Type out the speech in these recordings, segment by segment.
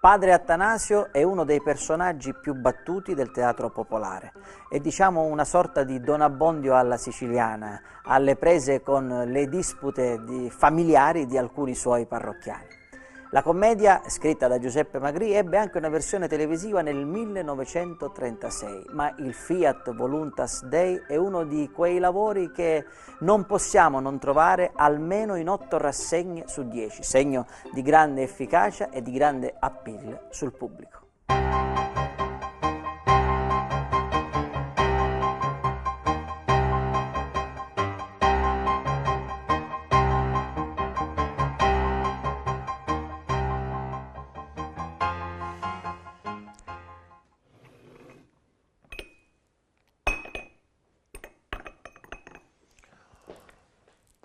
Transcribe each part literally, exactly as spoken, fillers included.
Padre Attanasio è uno dei personaggi più battuti del teatro popolare, è, diciamo, una sorta di Don Abbondio alla siciliana, alle prese con le dispute di, familiari di alcuni suoi parrocchiani. La commedia, scritta da Giuseppe Magrì, ebbe anche una versione televisiva nel millenovecentotrentasei, ma il Fiat Voluntas Dei è uno di quei lavori che non possiamo non trovare almeno in otto rassegne su dieci, segno di grande efficacia e di grande appeal sul pubblico.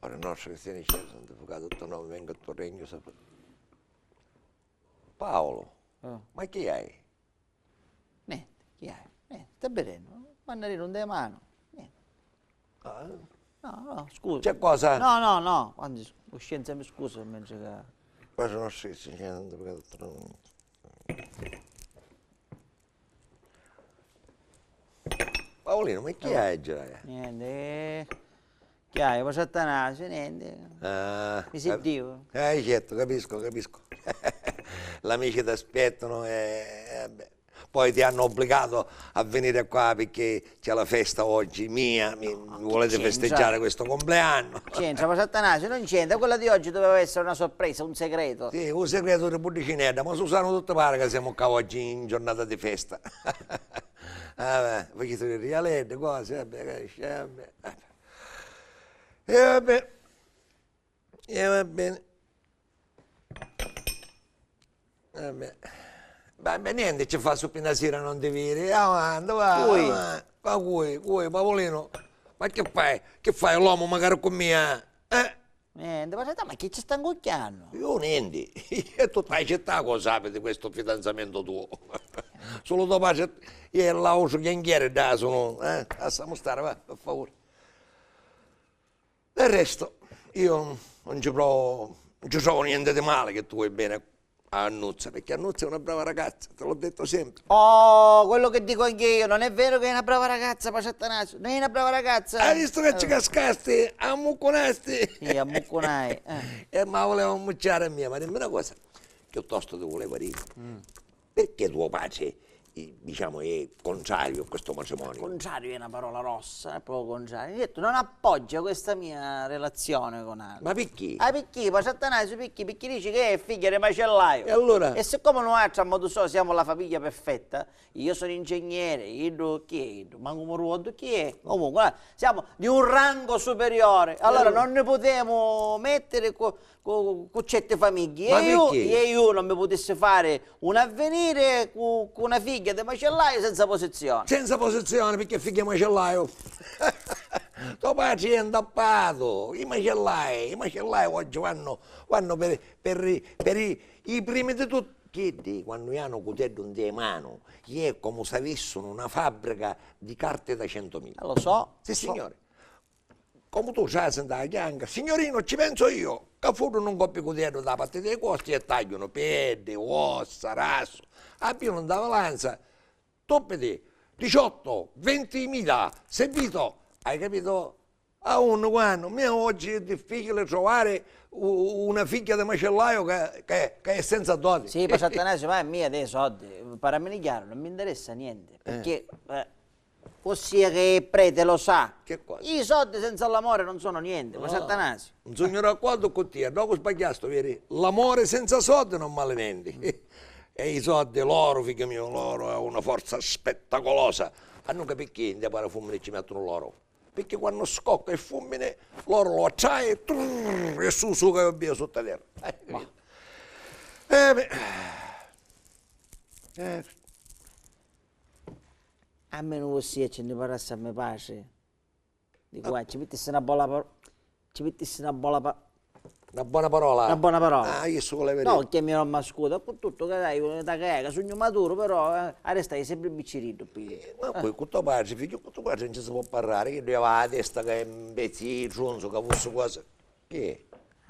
Padre nostro che sei nei cieli, santificato il tuo nome, venga il tuo regno, sia fatta. Paolo, eh, ma chi hai? Nenti, chi hai? Nenti, sta bidennu, mannarinu nta manu, nenti. Ah. No, no, scusa. C'è cosa? No, no, no, anzi, coscienza mi scusa mentre che... Padre nostro che sei nei cieli, santificato il tuo nome. Paolino, ma chi hai, Giraia? Niente, eh. Chi hai? Padre Attanasio, niente. Ah, mi sentivo. Eh, certo, capisco, capisco. L'amici ti aspettano e, e beh. Poi ti hanno obbligato a venire qua perché c'è la festa oggi mia, mi, mi volete festeggiare questo compleanno? C'entra, Padre Attanasio, non c'entra, quella di oggi doveva essere una sorpresa, un segreto. Sì, un segreto di puddicinedda, ma si sanno tutti pare che siamo qua oggi in giornata di festa. Vabbè, voi siete rialeddi, cose, vabbè, che dice, vabbè. E vabbè, e va bene. Vabbè. Vabbè, niente, ci fa su fino a sera, non ti vedi. Avanti, va, cui? Avanti. Ma cui, cui, Paolino? Ma che fai? Che fai l'uomo magari con mia? Eh? Niente, ma senti, ma chi ci sta incucchiannu? Io niente. E tutta la città cosa sape di questo fidanzamento tuo? Solo tuo padre e l'altro chianchiere da sono, eh? Lasciamo stare, va, per favore. Del resto, io non ci provo, non ci trovo niente di male che tu vuoi bene a Annuzza, perché Annuzza è una brava ragazza, te l'ho detto sempre. Oh, quello che dico anche io, non è vero che è una brava ragazza, Pace Attanasio, non è una brava ragazza. Hai visto che ci cascasti? Ammucunasti? Sì, ammucunai, eh. Eh, ma volevo ammucciare a mia, ma dimmi una cosa, piuttosto ti volevo dire, perché tuo padre, eh, diciamo, è contrario a questo matrimonio? Contrario è una parola rossa, è proprio contrario. Mi ha detto, non appoggio questa mia relazione con altri. Ma perché? Ah, perché? Pace Attanasio, perché? Perché dice che è figlia di macellaio. E allora? E siccome noi a modo suo siamo la famiglia perfetta, io sono ingegnere, iddu chi è iddu? Manco mi ricordo chi è. Comunque, eh, siamo di un rango superiore. Allora non ne potevamo mettere co- cu, cu certi famigghie. Ma e io, perché? E io non mi putissi fare un avvenire cu, cu una figghia di macellaio senza posizione. Senza posizione, perché è figghia di macellaio. Tuo padre è intappatu. I macellai, i macellai oggi vanno, vanno per, per, per i, i primi di tutti. Chiddi, quando hanno cuteddu in mano, è come se avessero una fabbrica di carte da centomila. Eh, lo so, sì, lo so. Signore. Comu tu trasi nta chianca, signorino, ci penso io, ca fuddu un coppi cuteddu da parti dei costi e tagliano peddi, ossa, rassu, abbiano nta valanza, tuppiti, diciotto, ventimila, servito, hai capito? A uno quando, mia oggi è difficile trovare u- una figlia di macellaio che, che, che è senza doti. Sì, Pace Attanasio, ma è mia dei soldi, paramini chiaro, non mi interessa niente, perché, eh, Ossia che il prete lo sa. Che cosa? I soldi senza l'amore non sono niente, Pace Attanasio. Non sugnu d'accordu cu tia, ddocu sbagghiastu, viri? L'amore senza soldi non vale nenti. E i soldi, l'oru, figghiu miu, l'oru è una forza spettacolosa. Ma nunca picchì nta pari fummini ci mettono l'oru? Perché quando scocca il fulmine, l'oru lo attrae, trrr, e su, su, che via sotto terra. Eh, beh. Eh. Almenu vossia ci nni parrassi a me patri. Dicu, ah, ci mittissi na bola par-, ci mittissi na bola pa-, na bona parola. Na bona parola. Ah, io su voleva dire. No, che mi non m'ascuta, cu tuttu ca dai, da ca sugnu maturu, però, eh, arrestai sempri picciriddu, pi. Eh, ma poi cu to patri, figghiu, cu to patri non ci si può parlare, che lui aveva la testa che è un pezzo di tronzo, che fosse quasi. Chi è?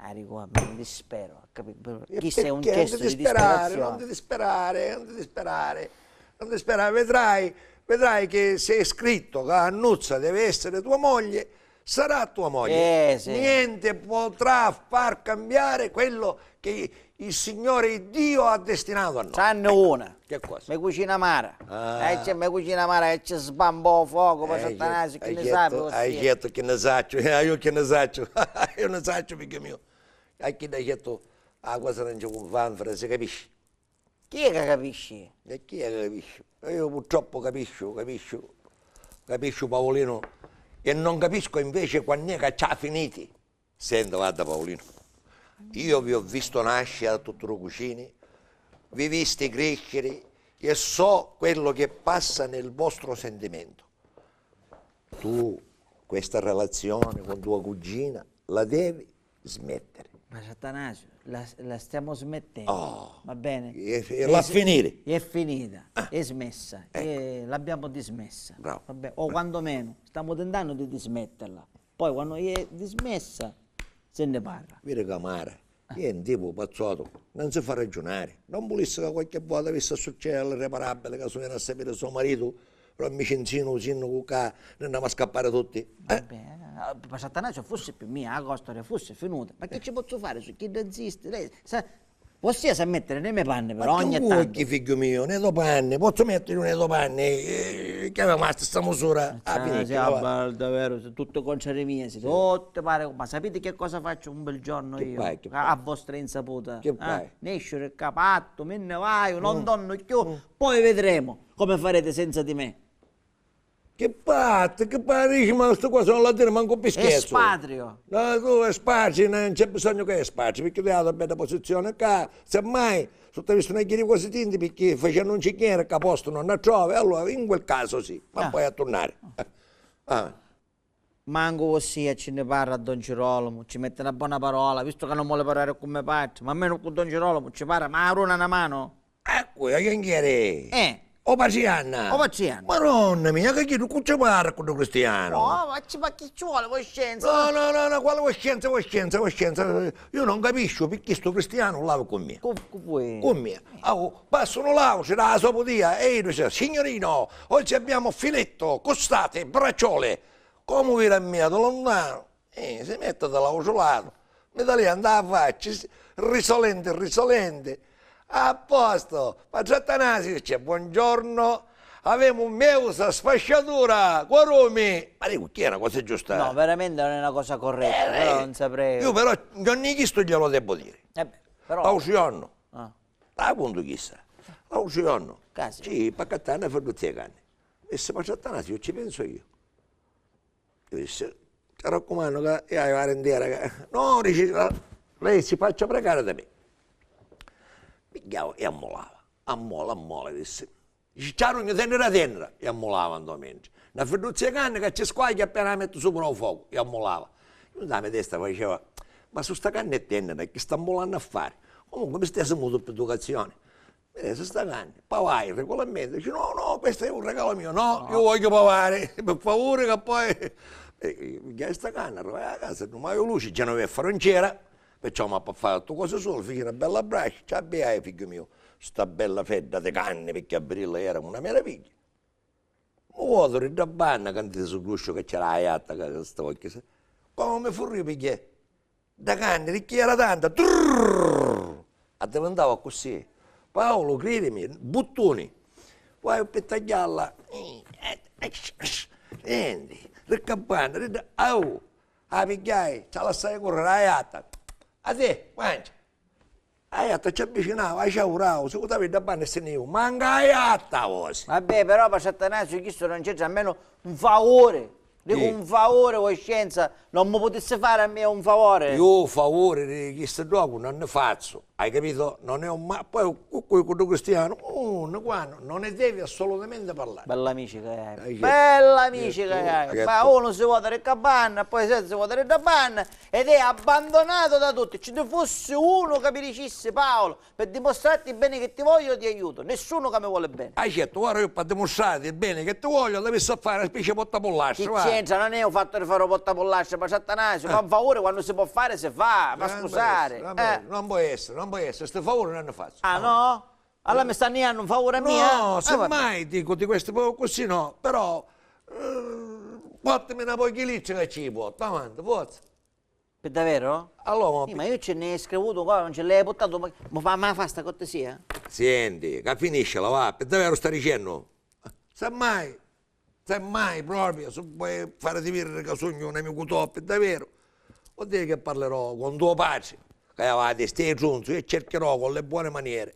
Arricu, mi disperu, capito? Chistu è un gesto di disperazione. Non ti disperare, non ti disperare, non ti disperare, vedrai, vedrai che se è scritto che Annuzza deve essere tua moglie, sarà tua moglie. Eh, sì. Niente potrà far cambiare quello che il Signore Dio ha destinato a noi. Tranne una. Che cosa? Me cucina amara. Ah. Eh, c'è me cucina amara e ci sbamba o fuoco, ma Sattanasi, chi ne sapi? Hai detto, chi ne saccio? Eh, io chi ne saccio? Io ne saccio, figgio mio. A chi l'hai detto, a cosa non ci confanfera, si capisci? Chi è che capisci? E chi è che capisci? E io purtroppo capisciu, capisciu, capisciu Paolino, e non capisco invece quann'è che ci ha finiti. Senti, guarda Paolino, io vi ho visto nascere a tutti i cucini, vi visti crescere e so quello che passa nel vostro sentimento. Tu questa relazione con tua cugina la devi smettere. Ma Sattanasio, la, la stiamo smettendo, va bene? E, e la finire. È finita, è smessa, l'abbiamo dismessa. Bravo. Va bene? O quantomeno stiamo tentando di dismetterla. Poi quando è dismessa, se ne parla. Vedi che amara. Io è un tipo pazzuotu, non si fa raggiunari. Non vulissi ca qualche vota avissi a succedere l'irreparabile, ca si veni a sapiri so maritu, però mi cinzinu u sinnicu ca ne andamu a scappari tutti. Eh? Vabbè, eh, ma Sattanasio, fussi pi mia, a storia fussi finuta. Ma chi ci pozzu fari su chidda insisti? Lei sa, vossia sa mettiri nei me panni, però, ogni tantu. Ma chi vuoi, figghiu mio, nei to panni? Pozzu mettiri nei to panni? Eh, chi avemu a stessa musura? Ah, fini, sì, davvero, si tutti contrari mia, si tutti pari, ma sapiti che cosa faccio un bel giorno io? Che fai, che fai? A vostra insaputa. Che fai? Nesciu ri capattu, mi nni vaiu, non tornu chiù, poi vedremo come farete senza di me. Che patti, che patti, dici, ma sti cosi non la diri mancu pi scherzu. Espatrio. No, tu espatri, non c'è bisogno che espatri, perché tu hai la tua bella posizione qua, semmai, su t'avistu na ghiri cosi tinti, perché facendo un cicchiere che posto non la trovi, allora in quel caso sì, ma poi a tornare. Ah. Mancu vossia ci nni parra a don Girolamo, ci metti na bona parola, vistu ca non voli parrari cu me patri, ma almenu cu don Girolamo ci parra, ma aruna na manu. Eccu, a chianchieri! Eh! O patrianna! O patrianna! Maronna mia, ca chiddu cu ci parra cu ddu cristianu? Oh, ma ci, ma chi ci voli voscenza? No, no, no, no, quali voscenza, voscenza, voscenza? Io non capisciu picchì stu cristianu lava cu mia. Cu, cu vui? Cu mia. Au, passunu l'autri da la so putia e iddu dice, Signorino, oggi abbiamo filetto, costate, braciole. Comu viri a mia da luntanu, eh, si metti da l'àutru latu, mi talia nta la facci, risolenti, risolenti. A posto, patri Attanasiu, dice, buongiorno, avemu meusa sfasciatura, quarumi. Ma dicu, chi è na cosa giusta? No, veramente non è una cosa corretta, eh, però non saprei. Io però non di chistu glielo devo dire. Eh beh, però. L'àutru jornu. Ah. La cuntu chissa. L'àutru jornu. Sì, p'accattari na fidduzza di canni. Dissi, patri Attanasiu, ci penso io. Io dissi, ti raccumannu ca io haiu a rintera ca... No, dici, lei si faccia pregare da me. Pigghiau e ammolava, ammola, ammola, dissi. Dici, ciaru, ogni tennera tennera, e ammolava ndo mentri. Na fidduzza di canni ca ci squaglia appena la mettu supra u focu, e ammolava. Io nta me testa faceva, ma su sta canna è tennera, chi sta ammolannu a fari? Comunque mi stesi mutu pi educazioni. Vedi, si sta canna, pavari, regolamenti. Dici, no, no, questo è un regalo mio. No, io voglio pavare, per favore, che poi... E, e, pigghiai sta canna, arrivai a casa, non m'haiu luci, Genoveffa non c'era, perciò m'appaffai tuttu cosi sulu, fici na bella brascia, ci abbiai, figghiu mio, sta bella fedda di canni, perché a virirla era una meraviglia. Mu votu ri dda banna, cantiti su gusciu che c'era la jatta, ca sta qualche se-, comu mi furriu, pigghiai dda canni, ricchi era tanta, trrrr, addivintau accussì. Paolo, cridimi, buttuni. Vaiu pi tagghialla. Nenti, ricca banna, ridda, au, a pigghiai, ci a lassai curriri a jatta. A te, mancia. A jatta ci avvicinau, a ciaurau, sicutau ri dda banna e si nni iu. Manca a jatta, vosi. Vabbè, però, patri Attanasiu, chistu non c'entra, almenu un favore. Dicu, un favore, voscenza, non mi putissi fari a mia un favore? Io favori di chistu giocu non ne fazzu, hai capito? Non è un ma-, poi cu, Cui cu ddu cristianu? Unni, quannu? Non ne devi assolutamente parlare. Bella amici ca hai. Eh, certo. Bella amici ca hai. Ma uno si vota di cabana, poi se si vota di cabana ed è abbandonato da tutti. Ci ne fossi uno che mi dicissi: "Paolo, per dimostrarti il bene che ti voglio, ti aiuto." Nessuno che mi vuole bene. Ah, certo, ora io per dimostrarti il bene che ti voglio, devi fare una specie di botta pollastra. Chi c'entra? Non è un fatto di fare botta pollastra, ma Attanasio, fa un favore, quando si può fare, si fa, ma scusare. Non può essere, non può essere, sti favori non ne faccio. Ah, no? Allora mi sta niannu un favore a mia? No, semmai dico di queste po-, così no, però eh, portami una pochi litri che ci porto, avanti, forza. Per davvero? Allora, sì, ma io ce n'hai scrivuto qua, non ce l'hai portato, ma mi fa, ma fa sta cortesia? Senti, che finiscila, va, per davvero sta dicendo? Semmai, semmai proprio, se vuoi fare di vedere che sogno un amico tuo, per davvero, vuol dire che parlerò con tuo padre, che aveva la testa di tronzo, e cercherò con le buone maniere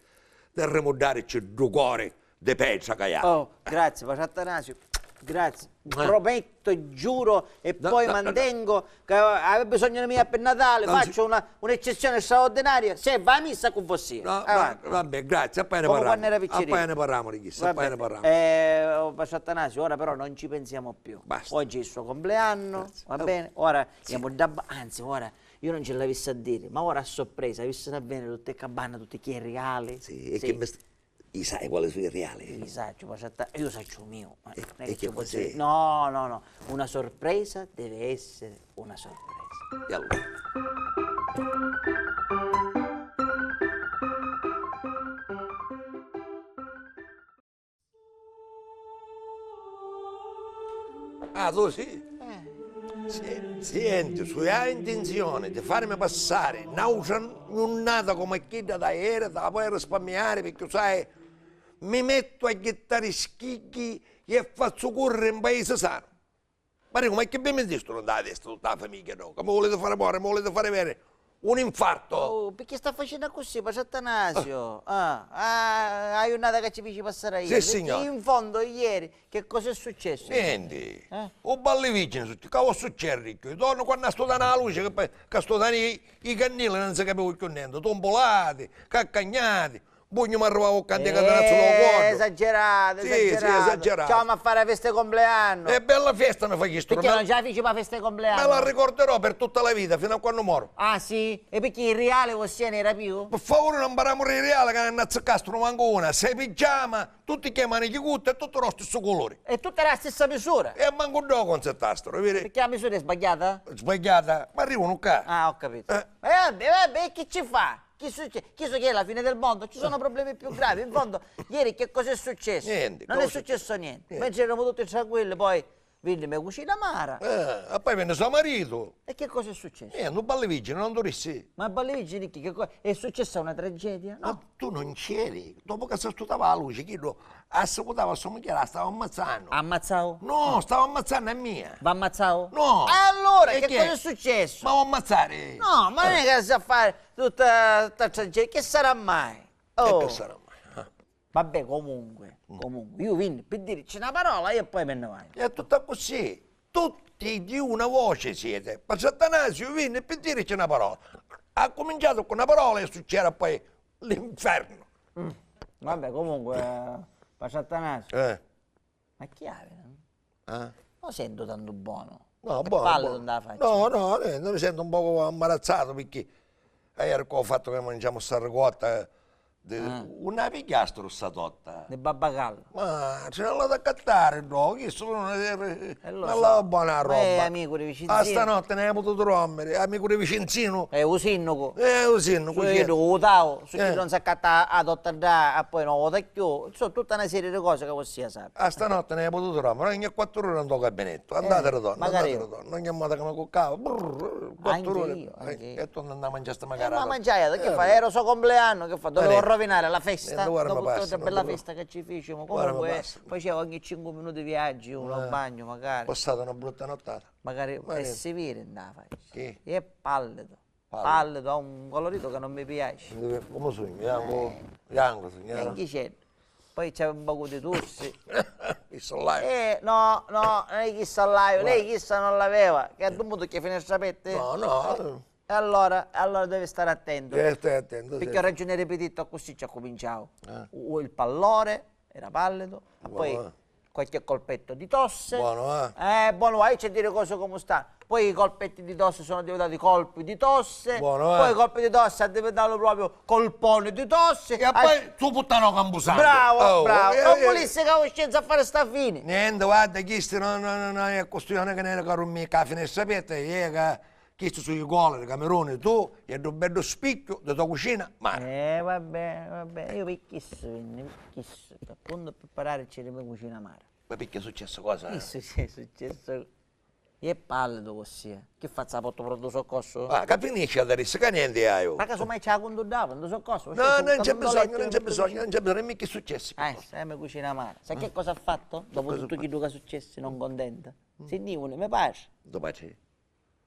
di rimudarci due cuori di petra ca hai. Oh, grazie, Patri Attanasio, grazie. Prometto, giuro e poi mantengo che aveva bisogno di me per Natale, faccio una, un'eccezione straordinaria. Se va a messa con vossia. No, no, vabbè, grazie, appena ne parliamo. Come quando era piccerino. Appena ne parliamo di chissà, appena ne parliamo. Eh, oh, Patri Attanasio, ora però non ci pensiamo più. Basta. Oggi è il suo compleanno, va bene? Ora andiamo da, anzi, ora io non ce l'avissi a dire, ma ora a sorpresa, avissero a venire tutte e cabane, tutti chi è reali. Sì, e che me st-, i sai quali sono i reali? Io saccio, ma certa-, io saccio u mio, ma non è che ci può dire. No, no, no, una sorpresa deve essere una sorpresa. E allora? Ah, tu sì? Eh. Se-, senti, se hai intenzione di farmi passare n'autra gnurnata come chidda d'aieri, te la puoi risparmiare, perché, sai, mi metto a ghittare schighi e fazzu correre in paese sano. Ma dico, ma chi vi mettistu nta la testa tutta la famiglia, no? Che mi volete fare morire, mi volete fare avere un infarto? Oh, perché sta facendo così, Patri Attanasio? Ah, ah, la giornata che ci feci passare ieri. Sì, signore. Perché in fondo ieri che cosa è successo? Niente. Eh? O balli vigini, che può succedere? Torno quando sto dando la luce, che, che sto dando i, i cannili, non si capiva più niente. Tombulati, caccagnati. Pugnu m'arrivava a cantare ca danazzu dô cuoddu. Esagerato, sì, sì, esagerato. Ci avemu a fare la festa di compleanno. E bella festa mi facistu. Perché non ce la fici per la festa di compleanno? Me la ricorderò per tutta la vita, fino a quando moro. Ah, sì? E perché i riali vossia non era più? Per favore, non parliamo di riali, che non azzeccastu manco una. Sei pigiama, tutti chi manichi cutti e tutto lo stesso colore. E tutta la stessa misura? E manco due concertastro, vedi? Perché la misura è sbagliata? Sbagliata? Ma arrivano qua. Ah, ho capito. Eh. E vabbè, vabbè, e chi ci fa? Chi succe-, chi so che è la fine del mondo? Ci sono problemi più gravi. In fondo, ieri che cosa è successo? Niente. Non è successo niente. Mentre eravamo tutti tranquilli, poi venne mia cucina Mara. Eh, e poi venne suo marito. E che cosa è successo? Niente, un balli vigini, non tu rissi. Ma balli vigini chi? Che co-, è successa una tragedia? No. Ma tu non c'eri. Dopo che si stutava la luce, chiddu a seguitava a so mugghiera, la stava ammazzando. Ammazzau? No, stava ammazzando a mia. V'ammazzau? No. E allora, e che cosa è successo? Ma vuoi ammazzare? No, ma non è che si fa tutta sta tragedia, che sarà mai? E che sarà mai? Ah. Vabbè, comunque, comunque, io vinni per dirci una parola, io poi me ne vado. È tutto così. Tutti di una voce siete. Patri Attanasio, vinni per dirci una parola. Ha cominciato con una parola e succede poi l'inferno. Mm. Vabbè, comunque, eh, Patri Attanasio. Eh. Ma chi havi? Eh? Non sento tanto buono. No, buono, buono. Pallidu nta la faccia. No, no, eh, mi sento un poco imbarazzato perché ieri ho fatto che mangiamo sta ricotta, eh, di, ah, unni la pigghiastu sta totta? Di babbagallu. Ma ce l'ha da accattare, no? Chi sono, eh, eh, e lo so. Buona roba. Ma è amico di Vicinzino. A stanotte ne hai potuto dormire, amico di Vicinzino. È un sindaco. Eh, un sindaco, certo. Su, io, u tau, su chi non si accatta a totta dda, e poi non vota più. Insomma, tutta una serie di cose che vossia sapere. A stanotte ne hai potuto dormire, ogni quattro ore in tuo gabinetto, andata e ritorno, andata e ritorno, ogni volta che mi cuccavo, brrr, quattro ore, anche io, anche io. E tu non mangiasti magari. Eh, ma mangiai, che fa? Era il suo compleanno, che fa? Dovevo rovinare la festa dopo tutta bella festa che ci fecimo. Comunque, faceva ogni cinque minuti viaggi, uno bagno magari. Passata una brutta nottata. Magari e si vide in la faccia. Chi? E pallido. Pallido, ha un colorito che non mi piace. Come sugnu? Biancu? Eh. Biancu, signora. Bianchiceddu. Poi c'è un poco di tosse. Il solaio. Eh, no, no, non è chi solaio. Lei chissa non l'aveva, che ha dovuto che finestra aperta. No, no. E allora, e allora devi stari attentu. Eh, stai attentu, sì. Picchì ho ragione, ripetito, accussì ci accuminciau. Eh. U-, u-, il pallore era pallidu, e poi qualche colpetto di tosse. Buono, eh. Eh, buono, vai, c'è dire cose come sta. Poi i colpetti di tosse sono diventati colpi di tosse. Buono, eh. Poi i colpi di tosse è diventato proprio colpone di tosse. E poi tu puttana campusanto. Bravo, bravo. Non volisse che ho scienza a fare sta fine. Niente, guarda, chisti no, no, no, no, è questione che ne era caru mica, a finestra aperta, e che Chisti su i colori, Cameruni, tu e ddu beddu spicchiu di to cucina amara. Eh, vabbè, vabbè, io pi chissu vinni, pi chissu, appuntu pi parrari di me cucina amara. Ma picchì è successu cosa? È successu, è successu. E pallidu così, eh. Chi fazzu, a portu prontu soccorsu? Ah, ca finisci a diri, ca nienti haiu. Ma casomai ci la cuntu dda, prontu soccorsu? No, non c'è bisogno, non c'è bisogno, non c'è bisogno, mica è successu. Eh, sai, me cucina amara. Sai che cosa ha fatto? Dopo tutto chiddu che è successu, non contenta. Si nni unu, me patri. To patri?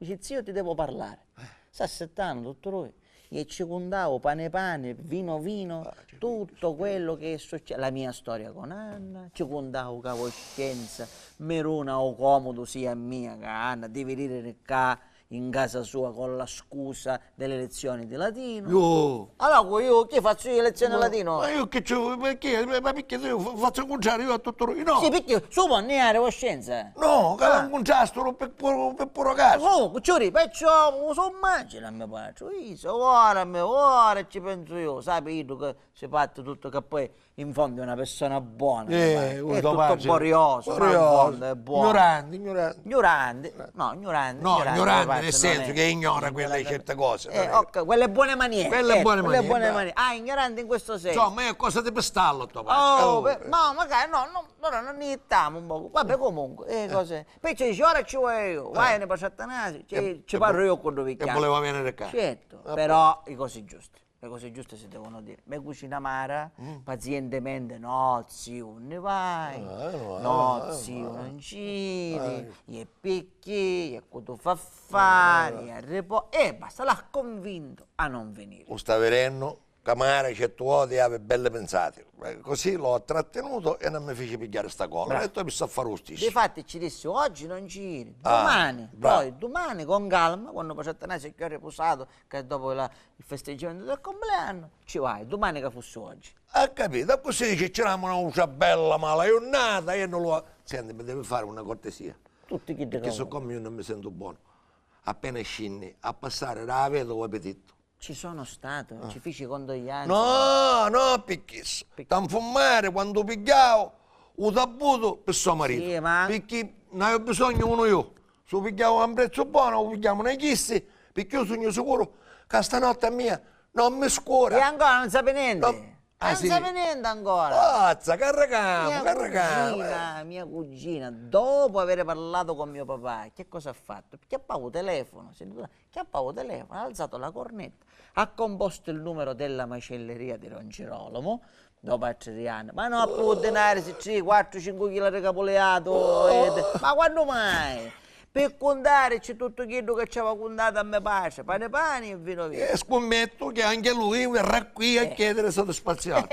Dici, zio, ti devo parlare. S'assettanu tutti dui e ci cuntau pani pani, vino vino, tutto quello che è successo, la mia storia con Anna, ci cuntau ca voscenza mi runa o comodu sia mia ca Anna devi venire ccà in casa sua con la scusa delle lezioni di latino. Io Allora, cu iu chi fazzu io lezioni di latino? Ma io che ci, perché, ma perché io fa-, faccio il contrario, io a tutto, no. Sì, perché su può niare coscienza. No, che l'ho incontrato pi puro, pi puro caso. Oh, ciuri, perciò u so immagine a me patri. Io so ora, me ora ci penso io, sai, iddu che si parte tutto che poi in fondo è una persona buona, eh, è tutto borioso, ma in fondo è buono. Ignorante, ignorante. Ignorante, no, ignorante, no, ignorante nel senso che ignora quelle certe cose. Eh, ok, quelle buone maniere. Quelle buone maniere. Ah, ignorante in questo senso. Insomma, è cosa di pestallo, to patri. Oh, no, magari no, no, ora non ne ittiamo un poco. Vabbè, comunque, eh, cose. Poi ci dice, ora ci vuoi io, vai, ne passa Atanasio, ci, ci parlo io con due chiacchiere. E voleva venire qua. Certo, però i cosi giusti. Le cose giuste si devono dire. Me cucina amara, pazientemente, no, ziu, unni vai? No, ziu, non c'iri, e picchì, e cu tu fa fari, e ripo-, e basta, l'ha convinto a non venire. U sta virennu, ca mara certi voti havi belli pinsati. Eh, così l'ho trattenuto e non mi fici pigghiare sta colla. E tu mi sta a fare u stissu. Difatti ci dissi, oggi non c'iri, domani, poi domani con calma, quando Patri Atanasio è più riposato, che dopo la il festeggiamento del compleanno, ci vai, dumani ca fussi oggi. Ha capito, accussì ci ciramu n'autra bella mala jurnata, e non lo... Senti, mi devi fare una cortesia. Tutti chi... Perché siccome io non mi sento buono, appena scinni a passare da la vedova Petitto. Ci sono stato, ci fici condoglianze. No, no, pi chissu. T'ha nfummari quandu pigghiau u tabutu pi so maritu. Sì, ma... Picchì n'haiu bisognu unu iu. Si u pigghiamu a un prezzu bonu, u pigghiamu na chisti, picchì iu sugnu sicuru ca stanotti a mia non mi scura. E ancora non sapi nenti? Ah, non sapi nenti ancora? Forza, carricamu, carricamu. Mia cugina, mia cugina, dopo avere parlato con mio papà, che cosa ha fatto? Chiappau u telefono, sentito? Chiappau u telefono, ha alzato la cornetta, ha composto il numero della macelleria di Don Girolamo, do patri di Anna, ma no a puru dinari, si tri, quattru, cincu chila di capuliatu, e de-, ma quannu mai? Pi cuntarici tuttu chiddu ca ci ava cuntatu a me patri, pani pani e vino vino. E scummettu che anche lui verrà qui a chiedere soddisfazione.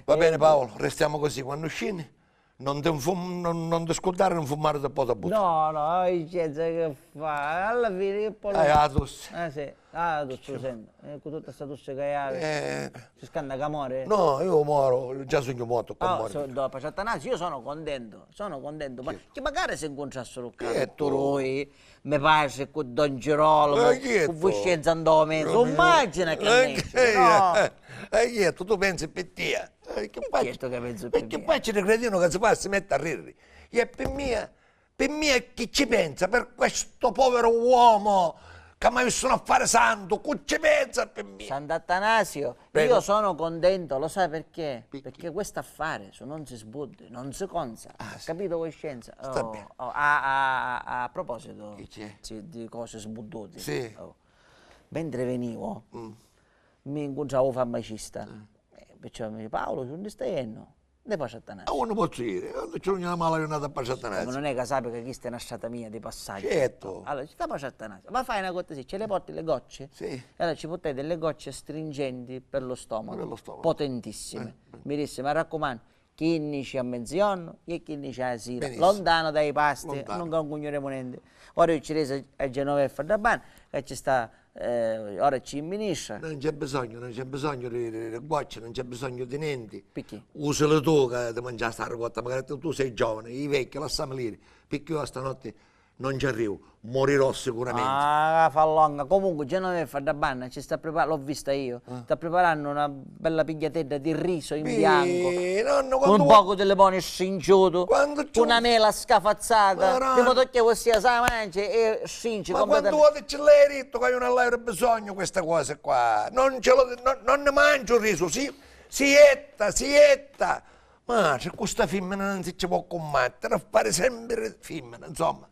Va bene, Paolo, restiamo così, quando scini non ti nfum-, non, non ti scurdari di nfummari doppu u tabutu. No, no, Vincenzo, che fa? Alla fine che poi... Eh, la tosse. Ah, sì. Ah, tu senti, eh, cu tutta sta tosse ca havi, eh, si scanta ca mori? No, io moro, già sugnu mortu, qua mori. So-, do-, Patri Atanasio, io sono contento, sono contento, ma chi magari si ncuntrassero ccà, certo, tutti dui, me patri cu Don Girolamo, eh, certo, cu Voscenza nto mezzu, immagina che nesce, no? Eh, certo, tu pensi pi tia. Eh, che facci? Certo ca pensu pi mia. Poi ci credinu ca si fa, si metti a ridiri. E pi mia Pi mia chi ci pensa? Per questo povero uomo ca m'ha vistu un affare santu, cu ci pensa pi mia? Sant'Atanasio, io sono contento, lo sai perché? Perché questo affare, su non si sbuddi, non si conza. Ah, sì. Capito, coscienza? Sta bene. Oh, a, a, a, a proposito di cose sbudduti, sì, oh, mentre venivo, mi incontravo un farmacista. Eh, perciò mi dice, Paolo, ci undi stai jennu? Di Patri Atanasio. A unni pozzu jiri? Quannu ci veni una mala jurnata a Patri Atanasio. Ma non è ca sapi ca chista è na strata mia di passaggio. Certo. Allora, ci sta Patri Atanasio. Ma fai una cortesia, ce le porti le gocce? Sì. E allora ci portai delle gocce astringenti per lo stomaco. Per lo stomaco. Potentissime. Eh, eh. Mi disse, mi raccomando, Quinnici a mezziornu e quinnici a sira. Benissimo. Lontano dai pasti, lontano. Non cungugnuremu nenti. Ora io ci reso a Genoveffa dda banna, ca ci sta, eh, ora ci ministra. Non c'è bisogno, non c'è bisogno di, di, di guocci, non c'è bisogno di nenti. Picchì? Usali tu ca ti mangiasti a ricotta, magari tu, tu sei giovane, i vecchi, lassamili iri, picchì io a stanotti non ci arrivu, morirò sicuramente. Ah, fa longa. Comunque, Genoveffa dda banna ci sta prepar-, l'ho vista io. Ah. Sta preparando una bella pigliatedda di riso in bianco. Sì, nonno, un poco di limone stringiuto, una mela scafazzata. Di modo che vossia sa mangi e stringi completamente. Ma quantu voti ci l'hai dittu ca io non l'hai bisogno queste cose qua? Non ce lo, non, non ne mangio riso, si, si jetta, si jetta. Ma cu sta fimmina non si ci può cummattere, a fare sempre fimmina, insomma.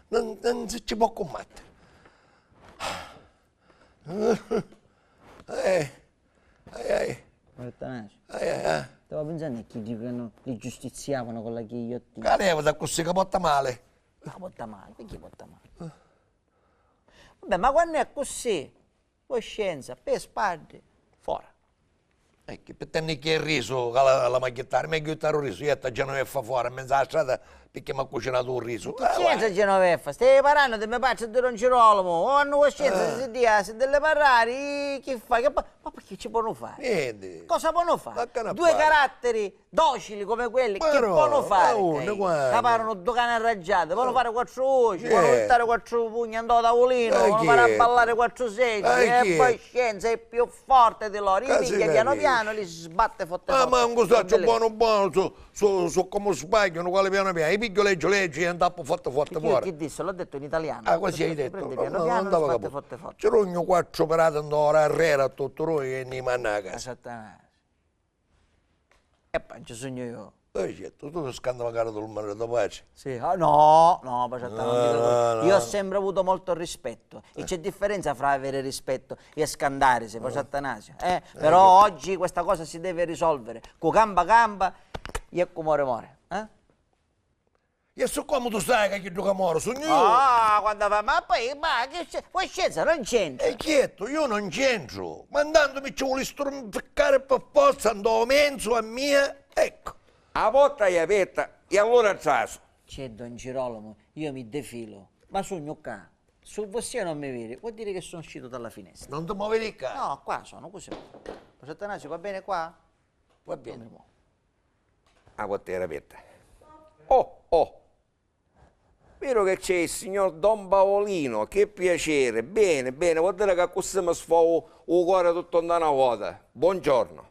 Non, non si ci può cummattere. Eh, ai, ai. Attanasio, ai, ai, ai. Stavo pensando a chi dicono li giustiziavano con la ghigliottina. Ca leva da così che porta male. Ma porta male, perché porta male? Vabbè, ma quando è così, coscienza, pe spaddi, fora. Ecco, pi tenni chi è risu, ca la, la m'ha ghittari, megghiu jittari u risu, jetta Genoveffa fora, in menzu a la strada, picchì m'ha cucinatu u risu. Chi c'entra Genoveffa? Stavi parrannu di me patri e di don Girolamo, o hannu coscienza, si si dia, si dilli parrari, chi fa? Che po-, ma picchì ci ponu fari? Nienti. Cosa ponu fari? Due caratteri docili come quelli, chi ponu fari? Ca parunu du cani arraggiati, ponu fari quattru voci, ponu jittari quattru pugna ntô tavulinu, ponu fari abballari quattru seggi, e poi scienza è più forte di loro, i piglia piano piano e li sbatte forte forte. Ah, ma non sacciu, bonu bonu, su, su, su comu sbagghianu, quali piano piano, i pigghiu leggiu leggiu e ntappu forte forte fora. Chi dissi? L'ho detto in italiano. Ah, così hai detto? Prendi piano piano e sbatte forte forte. Ci rugnu quattru pirati ntô arrera a tuttu rui e ni manna a casa. Esattamente. E poi ci sugnu io. Eh, certo, tu sei scandavagara dul marito patri. Sì, ah, no, no, Paciatta, non dico così. Io ho sempre avuto molto rispetto e c'è differenza fra avere rispetto e scandarisi, Paciattanasio, eh? Però oggi questa cosa si deve risolvere, cu campa campa e cu more more, eh? E su comu tu sai ca chiddu ca moru sugnu io? Ah, quantu fa, ma poi, ma che c'è? Voi scienza non c'entra. E chietu, io non c'entru, ma ntantu mi ci vulistu rinficcari pi forza ntô menzu a mia, ecco. A porta è aperta e allora trasu. C'è don Girolamo, io mi defilu, ma sugnu ccà. Su vossia non mi viri, vuol dire che sono uscito dalla finestra. Non ti movi di ccà? No, qua sono, così. Paciattanasio, va bene qua? Va bene. Non mi muovo. A porta era aperta. Oh, oh! Veru che c'è il signor Don Paolino, che piacere! Bene, bene, vuol dire che accussì mi sfò u, u core tuttu nta na vota. Buongiorno.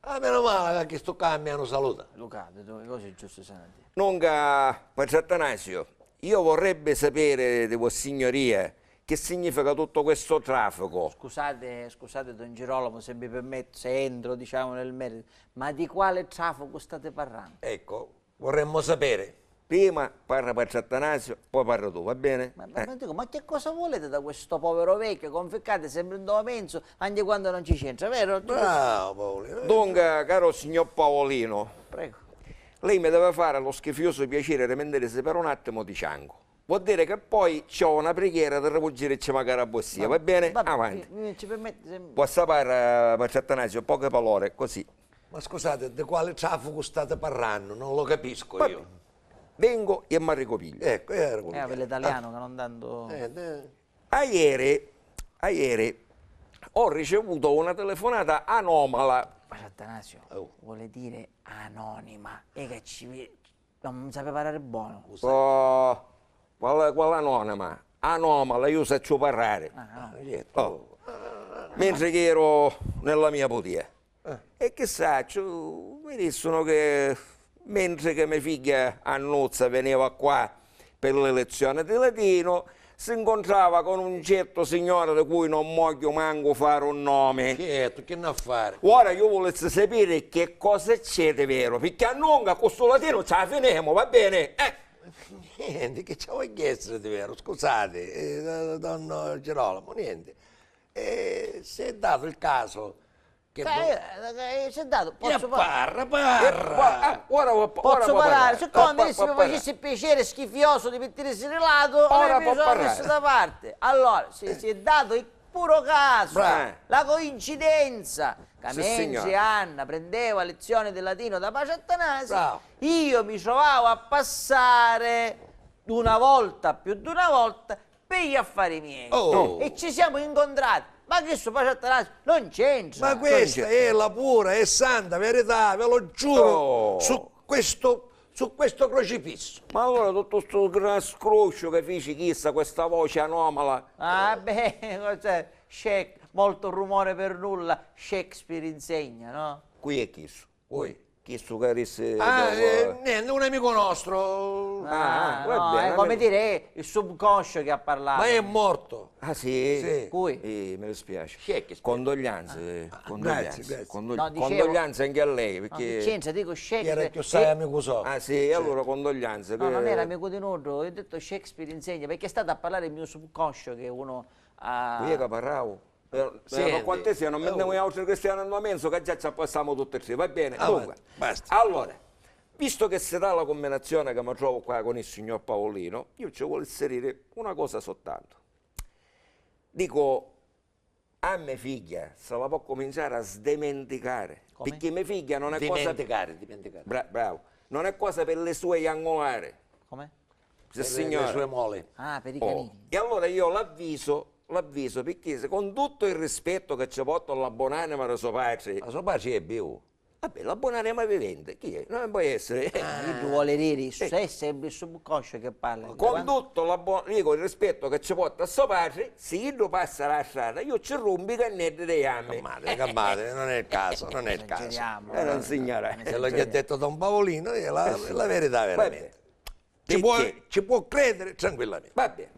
Ah, meno male ca chistu ccà mi hannu saluta. Luca, di due cose giuste sono a dire. Nunca, Paciattanasio, io vorrebbe sapere di vossignoria che significa tutto questo traffico. Scusate, scusate, don Girolamo, se mi permetto, se entro, diciamo, nel merito, ma di quale traffico state parlando? Ecco, vorremmo sapere. Prima parra Paciattanasio, poi parra tu, va bene? Ma, ma, ma dico, ma che cosa volete da questo povero vecchio? Conficcate sempre in due menzo, anche quando non ci c'entra, vero? Bravo, Paolino. Dunque, caro signor Paolino, prego, lei mi deve fare lo schifioso piacere di mentirsi per un attimo di cianco. Vuol dire che poi c'ho una preghiera da rivolgere magari a vossia, va bene? Avanti. Mi, mi ci permette, se mi... Può sapere, Paciattanasio, poche parole, così. Ma scusate, di quale traffico state parrannu? Non lo capisco io. Vengo e m'arricopiglio. Ecco, e arricopigliate. Eh, per l'italiano che non tanto... Eh, eh. Aieri, aieri ho ricevuto una telefonata anomala. Ma Attanasio, vuole dire anonima. E che ci ve-, non sapeva parlare buono. Oh, qual, qual anonima? Anomala, io saccio parlare. Ah, no. Oh. Mentre che ero nella mia putia. Eh. E chi sacciu, mi dissero che mentre che me figghia Annuzza veniva qua per l'elezione di latino, si incontrava con un certo signore di cui non voglio manco fare un nome. Certo, chi n'ha a fare? Ora io volessi sapere che cosa c'è di vero, perché a nonga con sto latino ce la finemo, va bene? Eh. Niente, che ci vuole essere di vero? Scusate, eh, don Girolamo, niente. Eh, si è dato il caso che... Eh, eh, eh, si è dato, posso par-, parla, parla. Eh, ora, ora, posso parlare? Siccome mi facissi piacere schifioso di mettersi di lato, ora mi sono messo da parte. Allora, si, si è dato il puro casu, la coincidenza ca mentri Anna prendeva lizzioni di latinu da patri Attanasiu, io mi trovavo a passari una volta, più di una volta, pi gli affari miei. E ci siamo incontrati. Ma chistu patri Attanasiu non c'entra. Ma questa è la pura e santa verità, ve lo giuro, su questo, su questo crocifisso. Ma allora tutto sto gran scroscio che fici chissa, questa voce anomala? Ah, beh, cos'è? Shake, molto rumore per nulla, Shakespeare insegna, no? Qui è chisso. Oi. Chistu ca dissi Ah, dopo, eh, eh. Niente, un amico nostro. Ah, ah, va no, bene, è come dire, è il subconscio che ha parlato. Ma è morto. Ah, sì? Sì. Cui? Eh, mi dispiace. Chi è che spiega? Condoglianze, ah, condoglianze, grazie, grazie. Condol- No, dicevo condoglianze anche a lei, no, perché che c'entra, dico Shakespeare. Era più sai amico so. Ah, sì, certo. Allora condoglianze. No, che non era amico di nulla, io ho detto Shakespeare insegna, perché è stato a parlare il mio subconscio che uno ha Io che parlavo. Eh, eh, senti, ma quant'è sia, non mettiamo oh. Altri cristiani in mezzo, che già ci appassiamo tutti e tre, va bene? Ah, dunque, basta. Allora, visto che si dà la combinazione che mi trovo qua con il signor Paolino, io ci volessi dire una cosa soltanto. Dico, a me figlia se la può cominciare a sdimenticare, come? Perché mia figlia non è cosa... Dimenticare, dimenticare. Bra- bravo, non è cosa per le sue iangolare. Come? Sì, signora. Le sue mole. Ah, per i canini. E allora io l'avviso, l'avviso, perché se, con tutto il rispetto che ci porto alla buonanima di suo padre. Ma suo padre è vivo? Vabbè, la buonanima vivente, chi è? Non può essere. Ah. Iddu vuole dire, eh, è sempre il subconscio che parla. Con tutto la bu- dico, il rispetto che ci porto a suo padre, se iddu passa la strada, io ci rompo i canneddi dei jammi. Calmate, calmate, non è il caso, non è il caso. Esageriamo. Eh, non signora. Quello che ha detto Don Paolino è la, la verità veramente. Ci può, ci può credere tranquillamente. Va bene.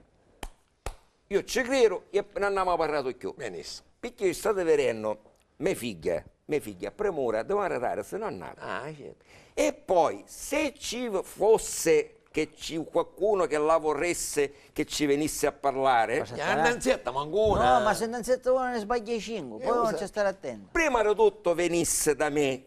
Io ci credo e ne andiamo parlato più. Benissimo. Perché state vedendo, me figlia, me figlia, premura, deve arretrare, se non andava. Ah, certo. E poi, se ci fosse che ci qualcuno che la vorresse che ci venisse a parlare. Anna Nzietta, manco una. No, ma se Anna Nzietta vuole ne sbaglia cinque, poi non c'è stare attento. Prima di tutto venisse da me,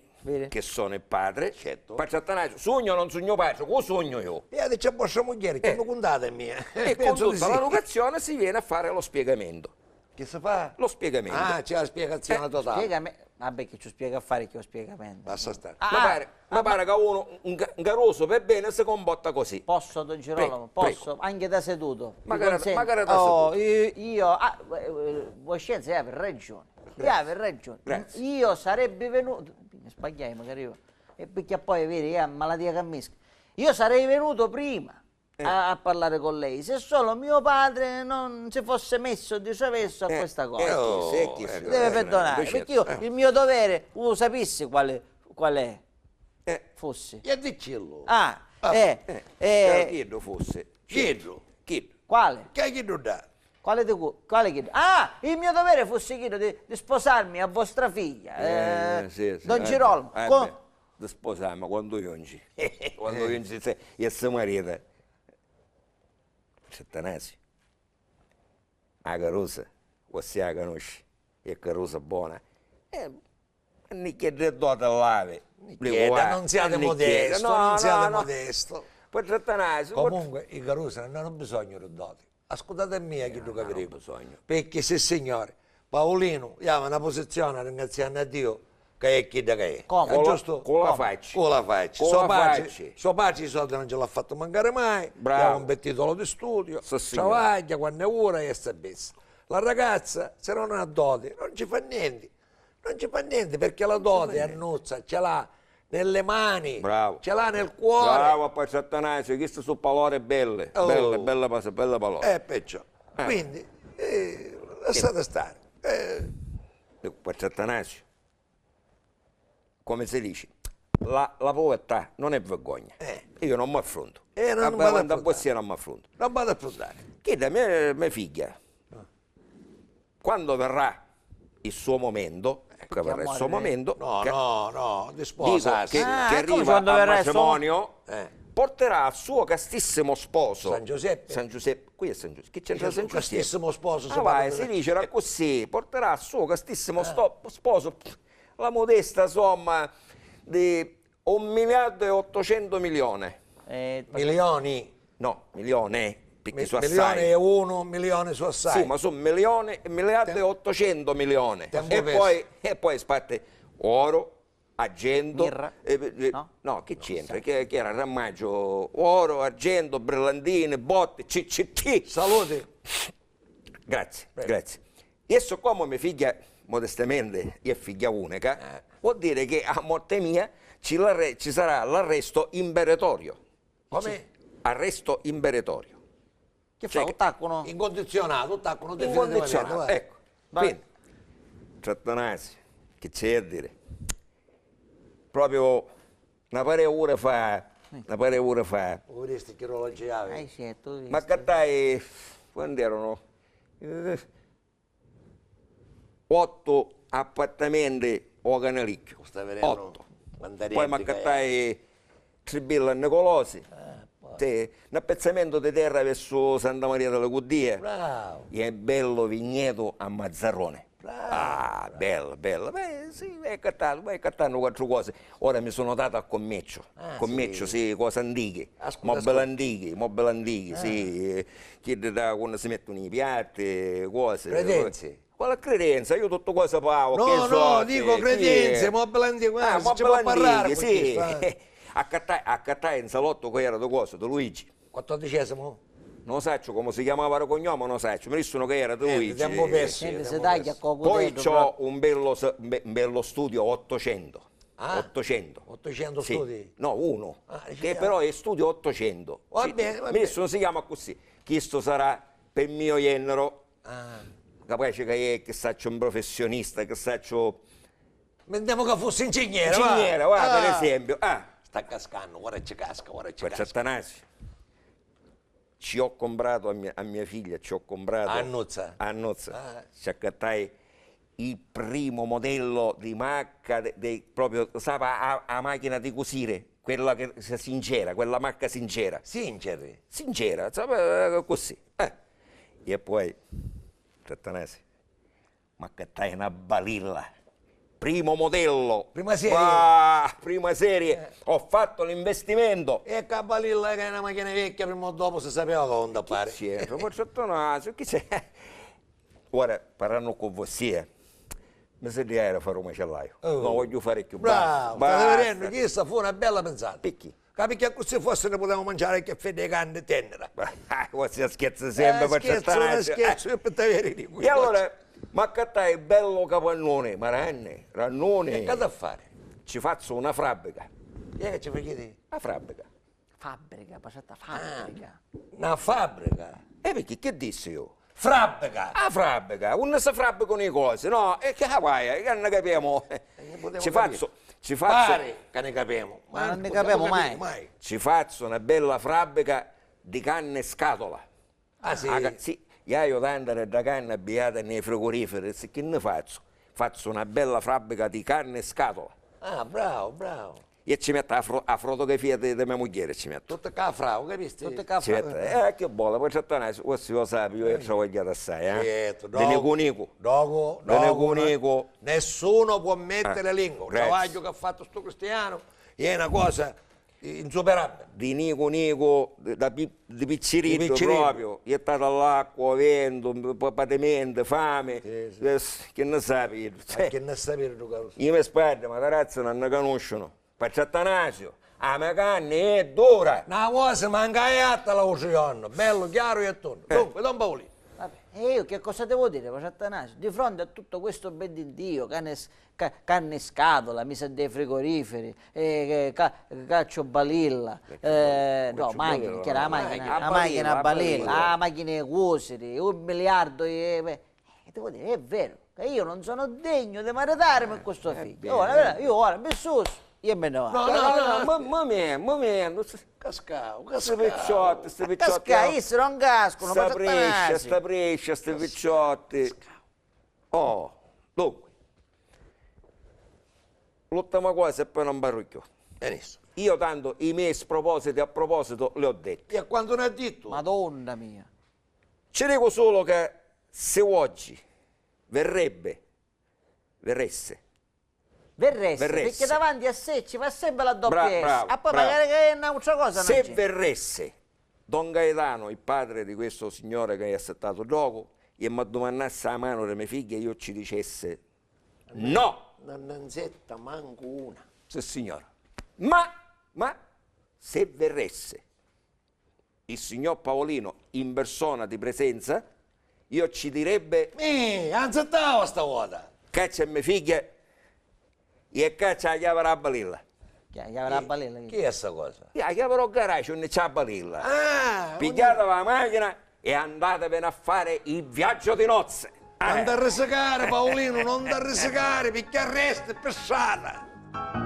che sono il padre. Certo. Patri Attanasiu, sugnu o non sugnu patri? Cu sugnu io? E dice a vostra muglieri, che mi cuntate a mia? E con tutta l'educazione si viene a fare lo spiegamento. Che si fa? Lo spiegamento. Ah, c'è la spiegazione totale. Spiegami, vabbè, che ci spiega a fare che lo spiegamento. Lascia stare. Ah, mi pare, mi pare che uno, un, un caruso per bene si comporta così. Posso, don Girolamo? Prego, posso? Prego. Anche da seduto. Magari, magari da seduto. Oh, io, io ah, eh, eh, voscenza, io avevo ragione. Io avevo ragione. Grazie. Io sarebbe venuto, mi sbagliai magari io, e perché poi vedi, è una malattia che mischia. Io sarei venuto prima a, a parlare con lei se solo mio padre non si fosse messo di traverso a questa cosa. Eh, oh, eh, deve perdonare, perché io il mio dovere, lo sapessi quale, qual è, fosse. E diccillo. Ah, eh, eh, chiddu fosse. Chiddu. Chiddu. Quale? Che chiddu dà? Quale di cu-, quale chiddu? Ah, il mio dovere fosse chiddu di, di sposarmi a vostra figlia, eh, sì, sì, don Girolamo. Di sposarmi quando jungi. Quando jungi, se, e se marita. Patri Attanasiu. A carusa, vossia a canusci, è carusa bona. Eh, Nichedda e doti l'avi. Nichedda, non siate modesto, non siate modesto. Patri Attanasiu. Comunque, i carusi non hanno bisogno di doti. Ascoltate a mia chiddu ca vi dicu. Perché, sì signori, Paolinu, io avevo una posizione, ringraziannu a Diu, ca è chidda ca è. Come? È giusto? Cu la facci. Cu la facci. Cu la facci. So patri i soldi non ce l'ha fattu mancari mai, bravo. Aveva un bel titolo di studio, travagghia quannu è ura e sta bissa. La ragazza, se non ha doti, non ci fa niente. Non ci fa niente, perché la doti Annuzza ce l'ha nelle mani, ce l'ha nel cuore. Bravo a Patri Attanasiu, chisti su palori belli, belli, belle pas-, belle palori. Eh, perciò. Quindi, eh, lassate stare. Eh. Dicu, Patri Attanasiu, come si dice, la, la povertà non è vergogna. Eh. Io non mi affronto. Eh, non, non vado a affrontare. Quando a vossia non mi affronto. Non vado a affrontare. Chidda me, me figlia. Quando verrà il suo momento, che verrà il suo momento, no, che, no, no, di sposarsi. Dico che, ah, che arriva al matrimonio, porterà al suo castissimo sposo San Giuseppe. San Giuseppe, qui è San Giuseppe. Chi c'entra San Giuseppe? Castissimo sposo. Ah, vai, si dice così, porterà al suo castissimo sto-, sposo la modesta somma di un miliardo e ottocento milioni. Eh, milioni? No, milione. Picchì su assai. Milioni e unu, milioni su assai. Sì, ma su milioni, miliardi e ottocentu milioni. E poi, e poi spatti oru, argentu, no, chi c'entra? Chi, chi era rammaggio? Oru, argentu, brillantini, botti, C C T. Saluti. Grazie, grazie. E siccomu me figghia, modestamenti, è figghia unica, vuol dire che a morte mia ci, ci sarà l'arresto imperatorio. Come? Arresto imperatorio. Chi fa? U taccuno? Incondizionato, u taccuno definitivamente. Incondizionato, ecco. Quindi, Tratanasi, chi c'è a dire? Proprio una parea ura fa, una parea ura fa. U vidisti chi orologi havi? M'accattai, quantu erano? Eh, ottu appartamenti ô Canalicchiu. Ottu. Poi m'accattai tri villa a Nicolosi. Sì, n'appizzamentu di terra versu Santa Maria di la Cuddìa. Bravu. E bellu vignetu a Mazzarroni. Bravu. Ah, bellu, bellu. Beh, sì, vai accattatu, vai accattannu quattru cosi. Ora mi sono dato a commerciu. Ah, commerciu, sì, cosi antichi. Mobili antichi, mobili antichi, sì. Chiddi da quannu si mettono i piatti, cose. Credenze. Quali credenza? Io tutto cosa pago. No, no, dico credenze, mobili antichi, ah, si ci può parlare, sì. Accattai, accattai un salotto che era di cosa, di Luigi. Quattordicesimo? Non saccio come si chiamava il cognome, non saccio. Mi dissero che era di Luigi. Tempo perso. Poi c'ho un bello, un bello studio ottocento. Ah, ottocento. Ottocento studi? No, uno. Che però è studio ottocento. Va bene, va bene. Mi dissero, si chiama così. Chisto sarà per mio genero. Ah. Capace che è, che saccio, un professionista, che saccio. Mettiamo che fosse ingegnere, va. Ingegnere, va, per esempio. Ah. Sta cascando, ora ci casca, ora ci casca. Atanasio. Ci ho comprato a mia, a mia figlia, ci ho comprato. A Nuzza. A Nuzza. Ah. Ci accattai il primo modello di macca, de, de, proprio, sa, a, a macchina di cusire, quella che, sincera, quella macca sincera. Sinceri. Sincera, sa, così. Eh. E poi, Tratanasi, m'accattai na balilla. Primo modello. Prima serie. Ah, prima serie. Eh. Ho fatto l'investimento. E ca balilla che è una macchina vecchia, prima o dopo si sapeva come andare a fare. Sì, eh, poi sotto naso, chi c'è? Ora, parrannu cu vossia, mi si diaira fari u macellaio. Oh. Non voglio fare più. Bravo, stai vedendo? Questa fu una bella pensata. Picchì? Ca picchì accussì forse ne potevamo mangiare che fedde di carne tenera. Vossia scherza sempre, eh, scherzo, non scherzo, io per te avere di qui. E allora, m'accattai bello capannone, ma ranne, rannone. E che da fare? Ci faccio una fabbrica. E che ci fai? La fabbrica. Fabbrica, passata fabbrica. Ah, una fabbrica. E perché, che dissi io? Frabbica! A frabbica, unni si frabbicanu i cosi, no? E che guai, che ne capiamo? Ci faccio, ci faccio. Pare che ne capiamo, ma non ne capiamo mai. Ci faccio una bella frabbica di canna in scatola. Ah, sì? Sì, io tanto da canna abbiata nei frigoriferi, chi ne faccio? Faccio una bella frabbica di canna in scatola. Ah, bravo, bravo. Io ci metto a, fro a fotografia di, di mia mugghieri, ci metto. Tutti ca frau, capisti? Tutti ca frau. Ci metto, eh, che vuole, poi certo, questo lo sapi, io ho travagliato assai, eh. Certo, di Nicu Nicu. Dopo, di Nicu Nicu. Nessuno può mettere lingua. Un travaglio che ha fatto sto cristiano è una cosa insuperabile. Di Nicu Nicu, da pi di picciriddu proprio, jettatu all'acqua, ventu, patimenti, fami, chi ne sapi iddu? Ma chi ne sapi iddu, caru? I me spaddi, matarazzi, non ne conoscono. Patri Atanasio, a me canna è dura! Na vosi manca a jatta l'autrigiornu, bellu chiaru e tonnu. Dunque, don Paulino. Vabbè, e io che cosa devo dire, patri Atanasio? Di fronte a tutto questo ben di Dio, canna in scatola, misa dei frigoriferi, eh, caccio balilla, eh, no, machina, che era la machina, la machina a balilla, la machina di cuciri, un miliardo di, eh, devo dire, è vero che io non sono degno di maritarmi con questo figlio. Ora, io ora mi suso, io me ne vado. No, no, no, no, mamma mia, mamma mia, non si cascau, cascau. Sti picciotti, sti picciotti. Cascà, isso non cascano, sta prescia, sta prescia, sti picciotti. Oh, dunque, l'ultima cosa e poi non parlo più. Benissimo. Io tanto i miei spropositi a proposito li ho detti. E quantu n'ha dittu? Madonna mia. Ci dico solo che se oggi verrebbe, verresse. Verresse, verresse, perché davanti a sé ci va sempre la doppia S. Ah, poi magari che è un'altra cosa. Se verresse Don Gaetano, il padre di questo signore che è assettato dopo, e mi addumannassi la mano di me figlia, io ci dicessi: "No!" Non ne nzetta mancu una. Sì, signora. Ma, ma, se verresse il signor Paolino in persona di presenza, io ci direbbe: "Mi, anzettava sta vota!" Caccia e me figlia, e caccia la chiave della balilla. Chi è la chiave della balilla? Chi è sta cosa? Io la chiave del garage, non c'è la balilla. Ah, pigliate la macchina e andatevene a fare il viaggio di nozze. Non t'arrisicare, Paolino, non t'arrisicare, picchì arresti per strada.